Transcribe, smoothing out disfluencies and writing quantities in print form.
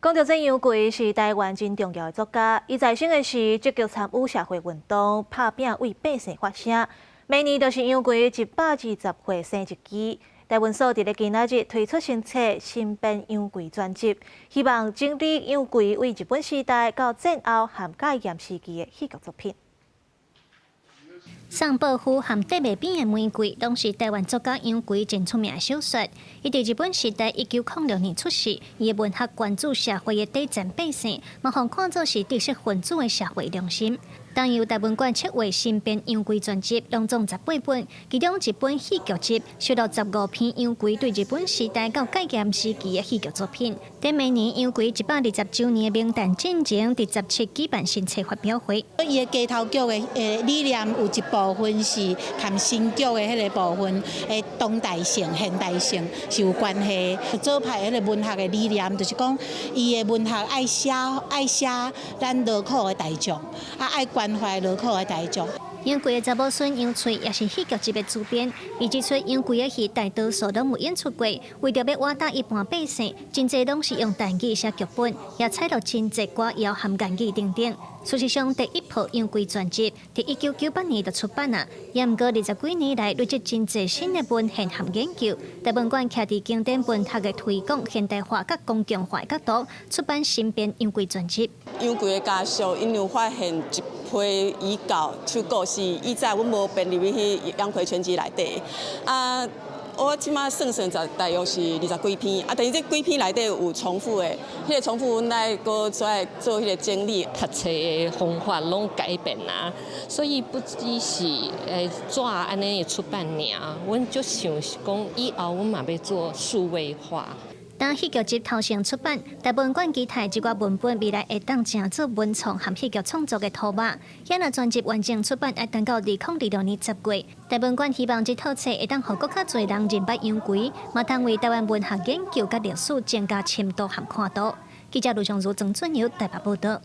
講著這楊逵是臺灣真重要的作家，伊在生的時積極參與社會運動，拍拚為百姓發聲。明年就是楊逵120歲生日期，台文所佇咧今仔日推出新冊《新編楊逵全集》，希望整理楊逵對日本時代到戰後和戒嚴時期的戲劇作品。送報夫和缀袂扁的玫瑰，攏是臺灣作家楊逵真出名的小說。伊佇日本時代1906年出世，伊的文學關注社會的底層百姓，嘛予看做是知識分子的社會良心。當由台文館策劃新編楊逵全集，攏總18本，其中一本戲劇集收錄15篇楊逵對日本時代到戒嚴時期的戲劇作品。佇明年楊逵120週年的冥誕進前，佇17舉辦新冊發表會。伊的街頭劇的理念有一部分是佮新劇的彼个部分的當代性、現代性是有關係。左派彼个文學的理念就是講，伊的文學愛寫愛寫咱勞苦的大眾，啊愛關懷勞苦的大眾。楊逵的查某孫楊翠也是戲劇集的主編，伊指出楊逵的戲大多數攏無演出過，為著欲倚搭一般百姓，真濟攏是用台語寫劇本，也採錄真濟歌謠和諺語等等。事實上，第一部楊逵全集佇1998年就出版啊，也毋過二十幾年來累積真濟新的文獻和研究。台文館徛佇經典文學的推廣現代化佮公共化的角度，出版新編楊逵全集。楊逵的家屬𪜶有發現一批遺稿、手稿是以前阮無編入去楊逵全集內底。啊，我這馬算算就大約是二十幾篇，啊，但是這幾篇內底有重複的，彼個重複阮愛閣再做彼個整理。讀冊的方法攏改變啊，所以不只是紙按呢出版爾，阮就想是講以後阮嘛欲做數位化。當戲劇集頭先出版，台文館期待這寡文本未來會當成做文創和戲劇創作的塗抹。遐若全集完成出版，愛等到2026年10月。台文館希望這套冊會當予閣較濟人認捌楊逵，嘛通為臺灣文學研究佮歷史增加深度和寬度。記者盧松如、曾俊友台北報導。